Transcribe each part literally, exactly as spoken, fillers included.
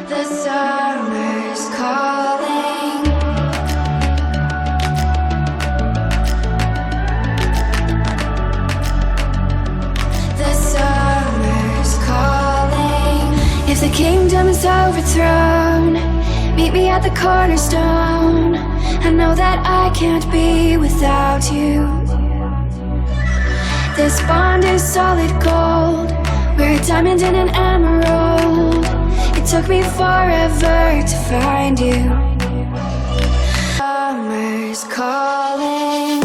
The summer's calling. The summer's calling. If the kingdom is overthrown, meet me at the cornerstone. I know that I can't be without you. This bond is solid gold. We're a diamond and an emerald. It took me forever to find you. Summer's calling.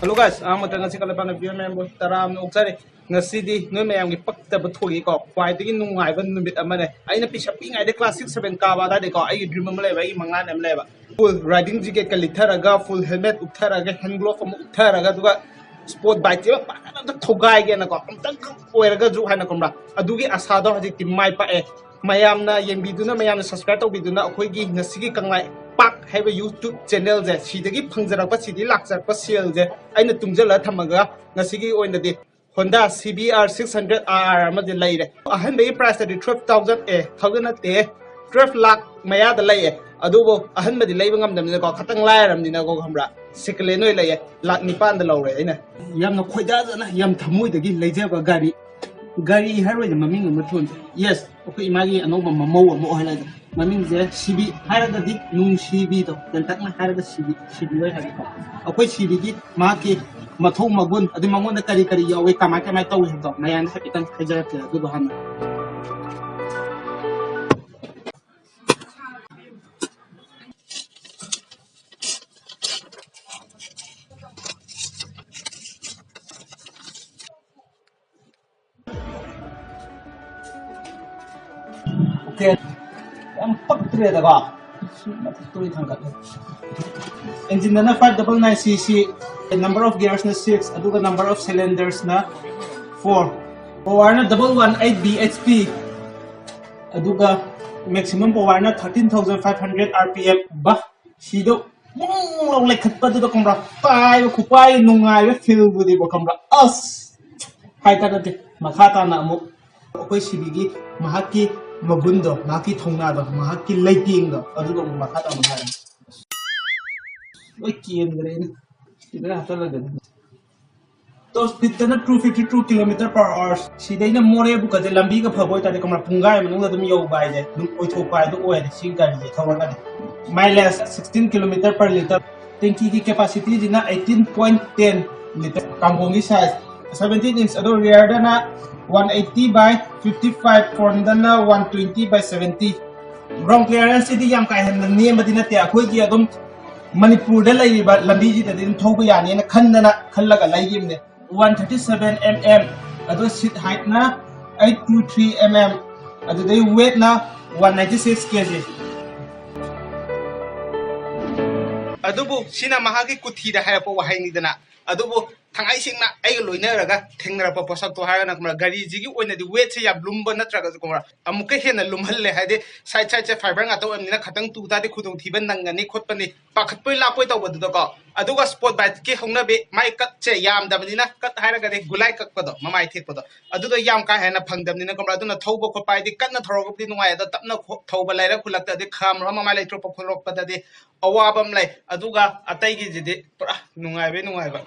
Hello guys, ꯑꯍꯥꯟꯕꯗ ꯉꯁꯤ ꯀꯂꯄꯥꯅ ꯚꯤꯌꯔ ꯃꯌꯥꯝꯕꯨ ꯇꯔꯥꯝꯅ ꯑꯣꯛꯆꯔꯤ꯫ ꯉꯁꯤꯗꯤ ꯅꯣꯏ ꯃꯌꯥꯝꯒꯤ ꯄꯛꯇꯕ ꯊꯣꯛꯏꯀꯣ, ꯈ꯭ꯋꯥꯏꯗꯒꯤ ꯅꯨꯡꯉꯥꯏꯕ ꯅꯨꯃꯤꯠ ꯑꯃꯅꯦ꯫ ꯑꯩꯅ ꯄꯤꯁꯛ ꯄꯤꯛꯏꯉꯩꯗ ꯀ꯭ꯂꯥꯁ ꯁꯤꯛꯁ ꯁꯚꯦꯟ ꯀꯥꯕ ꯑꯗꯥꯏꯗꯩꯀꯣ ꯑꯩꯒꯤ ꯗ꯭ꯔꯤꯝ ꯑꯃ ꯂꯩꯕ, ꯑꯩꯒꯤ ꯃꯪꯂꯥꯟ ꯑꯃ ꯂꯩꯕ꯫ ꯐꯨꯜ ꯔꯥꯏꯗꯤꯡ ꯖꯤꯀꯦꯠꯀ ꯂꯤꯠꯊꯔꯒ, ꯐꯨꯜ ꯍꯦꯜꯃꯦꯠ ꯎꯞꯊꯔꯒ, ꯍꯦꯟ ꯒ꯭ꯂꯣꯚ ꯑꯃ ꯎꯞꯊꯔꯒ, ꯑꯗꯨꯒ ꯁ꯭ꯄꯣꯔꯠ ꯕꯥꯏꯛꯁꯦ ꯄꯥꯈꯠ ꯑꯝꯇ ꯊꯧꯒꯥꯏꯒꯦꯅꯀꯣ, ꯑꯝꯇꯪꯈꯛ ꯑꯣꯏꯔꯒꯁꯨ ꯍꯥꯏꯅ ꯈꯪꯕ꯭ꯔꯥ, ꯑꯗꯨꯒꯤ ꯑꯁꯥꯗꯣ ꯍꯧꯖꯤꯛꯇꯤ ꯃꯥꯏ ꯄꯥꯛꯑꯦ꯫ ꯃꯌꯥꯝꯅ ꯌꯦꯡꯕꯤꯗꯨꯅ, ꯃꯌꯥꯝꯅ ꯁꯕꯁꯀ꯭ꯔꯥꯏꯕ ꯇꯧꯕꯤꯗꯨꯅ ꯑꯩꯈꯣꯏꯒꯤ ꯉꯁꯤꯒꯤ ꯀꯪꯂꯥ ꯄꯥꯛ ꯍꯥꯏꯕ ꯌꯨꯇ꯭ꯌꯨꯕ ꯆꯦꯅꯦꯜꯁꯦ, ꯁꯤꯗꯒꯤ ꯐꯪꯖꯔꯛꯄ, ꯁꯤꯗꯒꯤ ꯂꯥꯛꯆꯔꯛꯄ ꯁꯦꯜꯁꯦ ꯑꯩꯅ ꯇꯨꯡꯁꯤꯜꯂꯒ ꯊꯝꯃꯒ ꯉꯁꯤꯒꯤ ꯑꯣꯏꯅꯗꯤ Honda C B R six hundred R R ꯑꯃꯗꯤ ꯂꯩꯔꯦ꯫ ꯑꯍꯟꯕꯒꯤ ꯄ꯭ꯔꯥꯏꯁꯇꯗꯤ ꯇꯨꯋꯦꯜꯐ ꯊꯥꯎꯖꯟ, ꯑꯦ, ꯊꯥꯎꯖꯟ ꯅꯠꯇꯦ, ꯇꯨꯋꯦꯜꯐ ꯂꯥꯛ ꯃꯌꯥꯗ ꯂꯩꯌꯦ꯫ ꯑꯗꯨꯕꯨ ꯑꯍꯟꯕꯗꯤ ꯂꯩꯕ ꯉꯝꯗꯕꯅꯤꯅꯀꯣ, ꯈꯇꯪ ꯂꯥꯏꯔꯕꯅꯤꯅꯀꯣ, ꯈꯪꯕ꯭ꯔꯥ, ꯁꯦꯀꯦꯟ ꯍꯦꯟ ꯑꯣꯏꯅ ꯂꯩꯌꯦ, ꯂꯥꯛ ꯅꯤꯄꯥꯟꯗ ꯂꯧꯔꯦ ꯑꯩꯅ꯫ ꯌꯥꯝꯅ ꯈꯣꯏꯗꯥꯖꯅ, ꯌꯥꯝ ꯊꯃꯣꯏꯗꯒꯤ ꯂꯩꯖꯕ ꯒꯥꯔꯤ꯫ ꯒꯥꯔꯤ ꯍꯥꯏꯔꯣꯏꯗ, ꯃꯃꯤꯡ ꯑꯃ ꯊꯣꯟꯁꯦ꯫ ꯌꯦꯁ, ꯑꯩꯈꯣꯏ ꯏꯃꯥꯒꯤ ꯑꯅꯧꯕ ꯃꯃꯧ ꯑꯃ ꯑꯣꯏꯍꯜꯂꯁꯦ꯫ ꯃꯃꯤꯡꯁꯦ ꯁꯤꯕꯤ ꯍꯥꯏꯔꯒꯗꯤ ꯅꯨꯡꯁꯤꯕꯤꯗꯣ, ꯇꯦꯟꯇꯛꯅ ꯍꯥꯏꯔꯒ ꯁꯤꯕꯤ, ꯁꯤꯕꯤ ꯑꯣꯏ ꯍꯥꯏꯕꯀꯣ꯫ ꯑꯩꯈꯣꯏ ꯁꯤꯕꯤꯒꯤ ꯃꯍꯥꯛꯀꯤ ꯃꯊꯧ ꯃꯒꯨꯟ, ꯑꯗꯨ ꯃꯉꯣꯟꯗ ꯀꯔꯤ ꯀꯔꯤ ꯌꯥꯎꯏ, ꯀꯃꯥꯏ ꯀꯃꯥꯏ ꯇꯧꯏ ꯍꯥꯏꯕꯗꯣ ꯃꯌꯥꯝꯗ ꯍꯥꯏꯐꯦꯠꯇꯪ ꯍꯥꯏꯖꯔꯛꯀꯦ꯫ ꯑꯗꯨꯗꯣ ꯍꯥꯟꯅ ꯑꯣꯀꯦ, ꯌꯥꯝ ꯄꯛꯇ꯭ꯔꯦꯗꯀꯣ꯫ ꯁꯤ ꯃꯊꯛꯇ ꯑꯣꯏꯅ ꯊꯥꯡꯒꯠꯂꯦ꯫ ꯏꯟꯖꯤꯟꯗꯅ five double nine C C, number of gears ꯅ six, ꯑꯗꯨꯒ number of cylinders ꯅ four, power ꯅ double one eight B H P, ꯑꯗꯨꯒ Maximum power ꯅ thirteen thousand five hundred R P M꯫ ꯕꯥ, ꯁꯤꯗ ꯃꯣꯡ ꯂꯥꯎ ꯂꯩꯈꯠꯄꯗꯨꯗ ꯈꯪꯕ꯭ꯔꯥ? ꯄꯥꯏꯕ ꯈꯨꯄꯥꯏ ꯅꯨꯡꯉꯥꯏꯕ feel ꯕꯨꯗꯤꯕꯣ ꯈꯪꯕ꯭ꯔꯥ? ꯑꯁ! ꯍꯥꯏꯇꯥꯔꯗꯤ ꯃꯈꯥ ꯇꯥꯅ ꯑꯃꯨꯛ ꯑꯩꯈꯣꯏ ꯁꯤꯕꯤꯒꯤ ꯃꯍꯥꯛꯀꯤ ꯃꯒꯨꯟꯗꯣ, ꯃꯍꯥꯛꯀꯤ ꯊꯧꯅꯥꯗꯣ, ꯃꯍꯥꯛꯀꯤ ꯂꯩꯇꯦꯡꯗꯣ ꯑꯗꯨꯗꯣ ꯑꯃꯨꯛ ꯃꯈꯥ ꯇꯥꯅ ꯍꯥꯏꯔꯒꯦ꯫ ꯂꯣꯏ ꯀꯦꯟꯈ꯭ꯔꯦꯅꯦ꯫ ꯁꯤꯗ ꯍꯥꯞꯆꯜꯂꯒꯦ꯫ Top speed ꯇꯅ two fifty two kilometer per hour꯫ ꯁꯤꯗꯩꯅ ꯃꯣꯔꯦꯕꯨꯛꯀꯁꯦ ꯂꯝꯕꯤꯒ ꯐꯕ ꯑꯣꯏꯇꯥꯔꯗꯤ ꯈꯪꯕ꯭ꯔꯥ, ꯄꯨꯡꯈꯥꯏ ꯃꯅꯨꯡꯗ ꯑꯗꯨꯝ ꯌꯧꯕ ꯍꯥꯏꯁꯦ ꯑꯗꯨꯝ ꯑꯣꯏꯊꯣꯛꯄ ꯍꯥꯏꯗꯣ ꯑꯣꯏꯔꯦ ꯁꯤ ꯒꯥꯔꯤꯁꯦ ꯊꯧꯔꯒꯗꯤ꯫ Mileage sixteen kilometer per liter꯫ Tank ꯀꯤ capacity ꯁꯤꯅ eighteen point ten litre꯫ ꯀꯥꯡꯈꯣꯡꯒꯤ size seventeen inch, ꯑꯗꯣ rear ꯗꯅ one eighty by fifty five, front ꯗꯅ one twenty by seventy꯫ Ground clearance ꯁꯤꯗꯤ ꯌꯥꯝ ꯀꯥ ꯍꯦꯟꯅ ꯅꯦꯝꯕꯗꯤ ꯅꯠꯇꯦ, ꯑꯩꯈꯣꯏꯒꯤ ꯑꯗꯨꯝ ꯃꯅꯤꯄꯨꯔꯗ ꯂꯩꯔꯤꯕ ꯂꯝꯕꯤꯁꯤꯗꯗꯤ ꯑꯗꯨꯝ ꯊꯧꯕ ꯌꯥꯅꯤꯅ ꯈꯟꯗꯅ ꯈꯜꯂꯒ ꯂꯩꯈꯤꯕꯅꯦ꯫ One thirty seven mm, ꯑꯗꯣ seat height ꯅ eight two three mm, ꯑꯗꯨꯗꯩ weight ꯅ one ninety six kg꯫ ꯑꯗꯨꯕꯨ ꯁꯤꯅ ꯃꯍꯥꯛꯀꯤ ꯀꯨꯊꯤꯗ ꯍꯥꯏꯔꯛꯄ ꯋꯥꯍꯩꯅꯤꯗꯅ꯫ ꯑꯗꯨꯕꯨ ꯊꯥꯡꯉꯩ ꯁꯦꯡꯅ ꯑꯩꯒ ꯂꯣꯏꯅꯔꯒ ꯊꯦꯡꯅꯔꯛꯄ ꯄꯣꯠꯁꯛꯇꯣ ꯍꯥꯏꯔꯒꯅ ꯈꯪꯕ꯭ꯔꯥ, ꯒꯥꯔꯤꯁꯤꯒꯤ ꯑꯣꯏꯅꯗꯤ weight ꯁꯦ ꯌꯥꯝ ꯂꯨꯝꯕ ꯅꯠꯇ꯭ꯔꯒꯁꯨ ꯈꯪꯕ꯭ꯔꯥ, ꯑꯃꯨꯛꯀ ꯍꯦꯟꯅ ꯂꯨꯝꯍꯜꯂꯦ꯫ ꯍꯥꯏꯗꯤ side side ꯁꯦ fibre ꯉꯥꯛꯇ ꯑꯣꯏꯕꯅꯤꯅ ꯈꯇꯪ ꯇꯨ ꯇꯥꯔꯗꯤ ꯈꯨꯗꯣꯡꯊꯤꯕ ꯅꯪꯒꯅꯤ ꯈꯣꯠꯄꯅꯤ, ꯄꯥꯈꯠꯄꯣꯏ ꯂꯥꯛꯄꯣꯏ ꯇꯧꯕꯗꯨꯗꯀꯣ꯫ ꯑꯗꯨꯒ sport bike ꯀꯤ ꯍꯧꯅꯕꯤ ꯃꯥꯏ cut ꯁꯦ ꯌꯥꯝꯗꯕꯅꯤꯅ, cut ꯍꯥꯏꯔꯒꯗꯤ ꯒꯨꯂꯥꯏ ꯀꯛꯄꯗꯣ, ꯃꯃꯥꯏ ꯊꯦꯛꯄꯗꯣ, ꯑꯗꯨꯗꯣ ꯌꯥꯝ ꯀꯥ ꯍꯦꯟꯅ ꯐꯪꯗꯕꯅꯤꯅ ꯈꯪꯕ꯭ꯔꯥ, ꯑꯗꯨꯅ ꯊꯧꯕ ꯈꯣꯠꯄ ꯍꯥꯏꯗꯤ ꯀꯟꯅ ꯊꯧꯔꯒꯕꯨꯗꯤ ꯅꯨꯡꯉꯥꯏ, ꯑꯗꯣ ꯇꯞꯅ ꯈꯣ-, ꯊꯧꯕ ꯂꯩꯔꯛ ꯈꯨꯜꯂꯛꯇꯗꯤ ꯈꯥꯝꯃꯨꯔ ꯃꯃꯥꯏ ꯂꯩꯊꯣꯛꯄ ꯈꯣꯠꯂꯛꯄꯗꯗꯤ ꯑꯋꯥꯕ ꯑꯃ ꯂꯩ꯫ ꯑꯗꯨꯒ ꯑꯇꯩꯒꯤꯁꯤꯗꯤ ꯄꯨꯔꯥ ꯅꯨꯡꯉꯥꯏꯕꯩ ꯅꯨꯡꯉꯥꯏꯕ꯫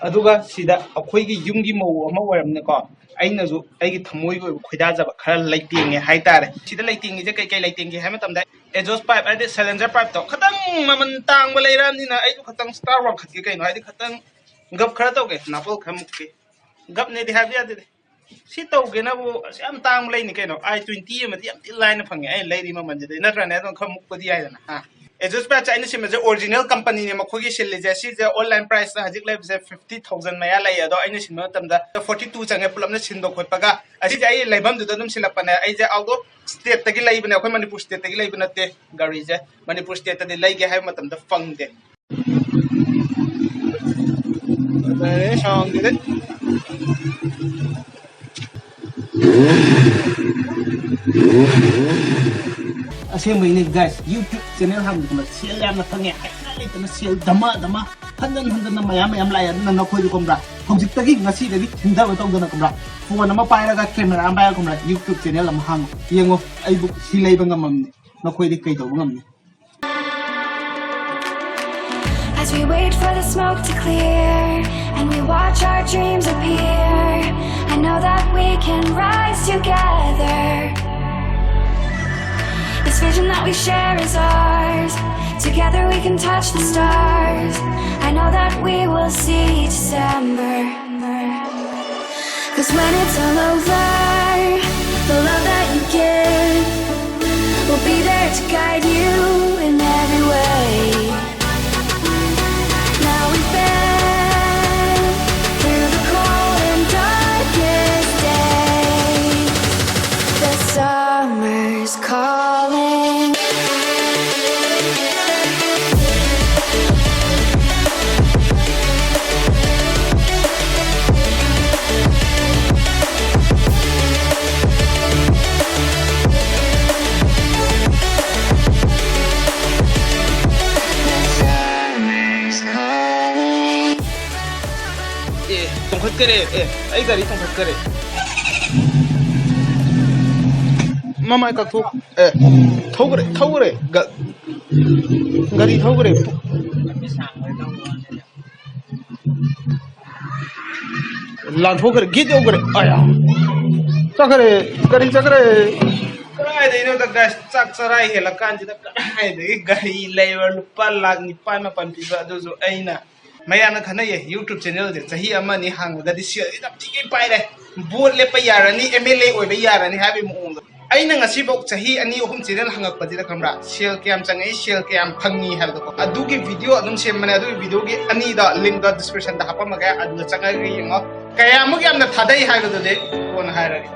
ꯑꯗꯨꯒ ꯁꯤꯗ ꯑꯩꯈꯣꯏꯒꯤ ꯌꯨꯝꯒꯤ ꯃꯧ ꯑꯃ ꯑꯣꯏꯔꯝꯅꯤꯅꯀꯣ, ꯑꯩꯅꯁꯨ ꯑꯩꯒꯤ ꯊꯃꯣꯏꯒꯤ ꯑꯣꯏꯕ ꯈꯣꯏꯗꯥꯖꯕ ꯈꯔ ꯂꯩꯇꯦꯡꯉꯦ ꯍꯥꯏꯇꯥꯔꯦ꯫ ꯁꯤꯗ ꯂꯩꯇꯦꯡꯉꯤꯁꯦ ꯀꯩꯀꯩ ꯂꯩꯇꯦꯡꯒꯦ ꯍꯥꯏꯕ ꯃꯇꯝꯗ, exhaust pipe ꯍꯥꯏꯗꯤ cylinder pipe ꯇꯣ ꯈꯤꯇꯪ ꯃꯃꯜ ꯇꯥꯡꯕ ꯂꯩꯔꯛꯑꯕꯅꯤꯅ ꯑꯩꯁꯨ ꯈꯤꯇꯪ star ꯋꯥꯡꯈꯠꯀꯦ ꯀꯩꯅꯣ, ꯍꯥꯏꯗꯤ ꯈꯤꯇꯪ ꯒꯞ ꯈꯔ ꯇꯧꯒꯦ, ꯅꯥꯄꯜ ꯈꯔ ꯃꯨꯛꯀꯦ꯫ ꯒꯞꯅꯦꯗꯤ ꯍꯥꯏꯕ ꯌꯥꯗꯦ꯫ ꯁꯤ ꯇꯧꯒꯦꯅꯕꯨ ꯑꯁ ꯌꯥꯝ ꯇꯥꯡꯕ ꯂꯩꯅꯤ ꯀꯩꯅꯣ, I twenty ꯑꯃꯗꯤ ꯌꯥꯝ ꯊꯤ ꯂꯥꯏꯅ ꯐꯪꯉꯦ ꯑꯩꯅ ꯂꯩꯔꯤ ꯃꯃꯜꯁꯤꯗꯩ, ꯅꯠꯇ꯭ꯔꯅꯦ? ꯑꯗꯨꯝ ꯈꯔ ꯃꯨꯛꯄꯗꯤ ꯌꯥꯏꯗꯅ꯫ ꯍꯥ, exhaust pipe ꯁꯦ ꯑꯩꯅ ꯁꯤꯟꯕꯁꯦ original company ꯅꯦ ꯃꯈꯣꯏꯒꯤ ꯁꯤꯜꯂꯤꯁꯦ꯫ ꯁꯤꯁꯦ online price ꯇ ꯍꯧꯖꯤꯛ ꯂꯩꯕꯁꯦ fifty thousand ꯃꯌꯥ ꯂꯩꯌꯦ, ꯑꯗꯣ ꯑꯩꯅ ꯁꯤꯟꯕ ꯃꯇꯝꯗ forty two ꯆꯪꯉꯦ ꯄꯨꯂꯞꯅ ꯁꯤꯟꯕ ꯈꯣꯠꯄꯒ꯫ ꯑꯁꯤꯁꯦ ꯑꯩ ꯂꯩꯐꯝꯗꯨꯗ ꯑꯗꯨꯝ ꯁꯤꯜꯂꯛꯄꯅꯦ꯫ ꯑꯩꯁꯦ out of state ꯇꯒꯤ ꯂꯩꯕꯅꯦ, ꯑꯩꯈꯣꯏ ꯃꯅꯤꯄꯨꯔ state ꯇꯒꯤ ꯂꯩꯕ ꯅꯠꯇꯦ ꯒꯥꯔꯤꯁꯦ꯫ ꯃꯅꯤꯄꯨꯔ state ꯇꯗꯤ ꯂꯩꯒꯦ ꯍꯥꯏꯕ ꯃꯇꯝꯗ ꯐꯪꯗꯦ꯫ ꯐꯖꯔꯦ sound ꯁꯤꯗꯤ꯫ ꯑꯁꯦꯡꯕꯩꯅꯦ guys, YouTube channel ꯍꯥꯡꯕꯗ ꯁꯦꯜ ꯌꯥꯝꯅ ꯐꯪꯉꯦ, ꯍꯥꯏꯅ ꯂꯩꯇꯅ ꯁꯦꯜ ꯙꯃꯥ ꯙꯃꯥ ꯍꯟꯖꯟ ꯍꯟꯖꯟꯅ ꯃꯌꯥꯝ ꯃꯌꯥꯝ ꯂꯥꯛꯑꯦ꯫ ꯑꯗꯨꯅ ꯅꯈꯣꯏꯗꯤ ꯈꯪꯕ꯭ꯔꯥ, ꯍꯧꯖꯤꯛꯇꯒꯤ, ꯉꯁꯤꯗꯒꯤ ꯊꯤꯡꯊꯕ ꯇꯧꯗꯅ ꯈꯪꯕ꯭ꯔꯥ, phone ꯑꯃ ꯄꯥꯏꯔꯒ, camera ꯑꯃ ꯄꯥꯏꯔꯒ ꯈꯪꯕ꯭ꯔꯥ, YouTube channel ꯑꯃ ꯍꯥꯡꯉꯨ꯫ ꯌꯦꯡꯉꯣ, ꯑꯩꯕꯨ ꯁꯤ ꯂꯩꯕ ꯉꯝꯃꯝꯅꯤ, ꯅꯈꯣꯏꯗꯤ ꯀꯩꯗꯧꯕ ꯉꯝꯅꯤ? As we wait for the smoke to clear and we watch our dreams appear, I know that we can rise together. This vision that we share is ours. Together we can touch the stars. I know that we will see December. Cause when it's all over, the love that you give will be there to guide you in every way. Now we've been through the cold and darkest days. The summer's calling. ꯑꯦ, ꯇꯣꯡꯈꯠꯈꯔꯦ꯫ ꯑꯦ, ꯑꯩ ꯒꯥꯔꯤ ꯇꯣꯡꯈꯠꯈꯔꯦ꯫ ꯃꯃꯥꯏ ꯀꯛꯊꯣꯛ꯫ ꯑꯦ, ꯊꯧꯈ꯭ꯔꯦ, ꯊꯧꯈ꯭ꯔꯦ꯫ ꯒ-, ꯒꯥꯔꯤ ꯊꯧꯈ꯭ꯔꯦ꯫ ꯂꯥꯟꯊꯣꯛꯈ꯭ꯔꯦ, get ꯌꯧꯈ꯭ꯔꯦ꯫ ꯑꯌꯥ꯫ ꯆꯠꯈ꯭ꯔꯦ, ꯒꯥꯔꯤ ꯆꯠꯈ꯭ꯔꯦ꯫ ꯀꯗꯥꯏꯗꯩꯅꯣꯗ guys, ꯆꯥꯛ ꯆꯔꯥ ꯍꯦꯜꯂꯀꯥꯟꯁꯤꯗ ꯀꯗꯥꯏꯗꯒꯤ ꯒꯥꯔꯤ ꯂꯩꯕ ꯂꯨꯄꯥ ꯂꯥꯈ ꯅꯤꯄꯥꯟ ꯃꯥꯄꯟ ꯄꯤꯕ, ꯑꯗꯨꯁꯨ ꯑꯩꯅ ꯃꯌꯥꯝꯅ ꯈꯟꯅꯩꯌꯦ, YouTube channel ꯁꯦ ꯆꯍꯤ ꯑꯃ ꯑꯅꯤ ꯍꯥꯡꯉꯒꯗꯤ ꯁꯦꯜ ꯌꯥꯝ ꯊꯤꯅ ꯄꯥꯏꯔꯦ, vote ꯂꯦꯞꯄ ꯌꯥꯔꯅꯤ, M L A ꯑꯣꯏꯕ ꯌꯥꯔꯅꯤ ꯍꯥꯏꯕꯒꯤ ꯃꯑꯣꯡꯗ꯫ ꯑꯩꯅ ꯉꯁꯤꯐꯥꯎ ꯆꯍꯤ ꯑꯅꯤ ꯑꯍꯨꯝ channel ꯍꯪꯉꯛꯄꯁꯤꯗ ꯈꯪꯕ꯭ꯔꯥ, ꯁꯦꯜ ꯀꯌꯥꯝ ꯆꯪꯉꯛꯏ, ꯁꯦꯜ ꯀꯌꯥꯝ ꯐꯪꯉꯤ ꯍꯥꯏꯕꯗꯣꯀꯣ, ꯑꯗꯨꯒꯤ video ꯑꯗꯨꯝ ꯁꯦꯝꯕꯅꯦ꯫ ꯑꯗꯨꯒꯤ video ꯒꯤ ꯑꯅꯤꯗꯣ link ꯗꯣ description ꯗ ꯍꯥꯞꯄꯝꯃꯒꯦ, ꯑꯗꯨꯗ ꯆꯪꯉꯒ ꯌꯦꯡꯉꯣ꯫ ꯀꯌꯥꯃꯨꯛ ꯌꯥꯝꯅ ꯊꯥꯗꯩ ꯍꯥꯏꯕꯗꯨꯗꯤ ꯀꯣꯟꯅ ꯍꯥꯏꯔꯒꯦ꯫